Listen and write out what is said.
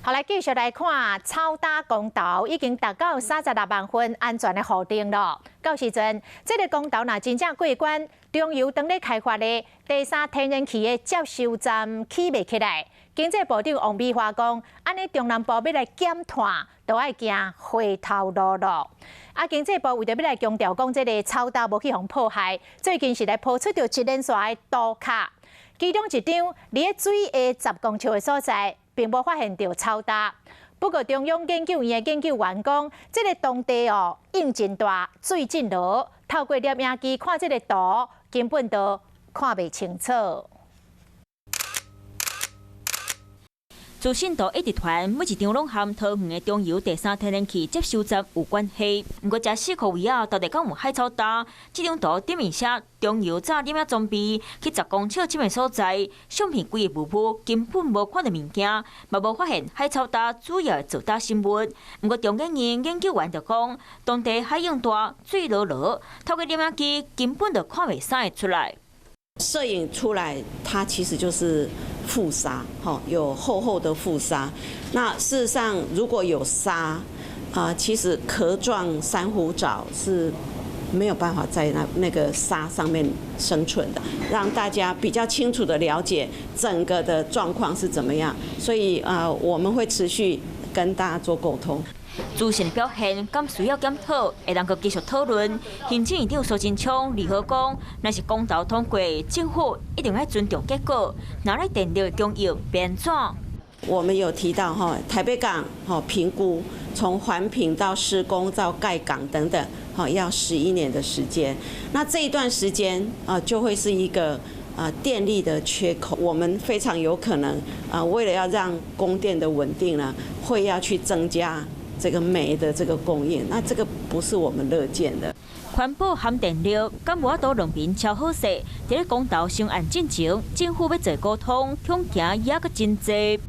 好，來繼續來看草礁公投已經達到36萬份安全的予定囉。到時陣，這个公投若真正過關，中油當咧開發的第三天然氣的接收站起袂起來。經濟部長王美花講，按呢中南部欲來減碳，都愛行回頭路囉。啊，經濟部為著欲來強調講，這个草礁無去予破壞，最近是來拋出著一連串的圖卡，其中一張佇咧水下10公尺的所在，並無發現著草礁。不過中央研究院的研究員講，這个當地哦湧真大，水真濁，透過攝影機看這个圖，根本都看袂清楚。資訊圖一直傳，每一張攏和桃園的中油第三天然氣接收站有關係。毋過這四箍位仔到底敢有海草礁？這張圖頂面寫中油炸攝影裝備去10公尺這片所在，相片規个霧霧，根本無看著物件，嘛無發現海草礁主要的造礁生物。毋過中研院研究員就講，當地海湧大，水濁濁，透過攝影機根本就看袂啥會出來。攝影出來，它其實就是覆沙，吼，有厚厚的覆沙。那事實上，如果有沙，啊，其實殼狀珊瑚藻是沒有辦法在那個沙上面生存的。讓大家比較清楚的了解整個的狀況是怎麼樣。所以啊，我們會持續跟大家做溝通。資訊表現敢需要檢討，會當閣繼續討論。行政院長蘇貞昌二號講，若是公投通過，政府一定愛尊重結果。若來電力的供應欲按怎？我們有提到哈，台北港哈評估從環評到施工到蓋港等等，哈要11年的時間。那這一段時間啊，就會是一個啊電力的缺口。我們非常有可能啊，為了要讓供電的穩定呢，會要去增加這個煤的這個供應，那這個不是我們樂見的。環保和電力，敢無法度兩邊喬好勢？佇咧公投成案進前，政府欲做溝通，恐驚猶閣真濟。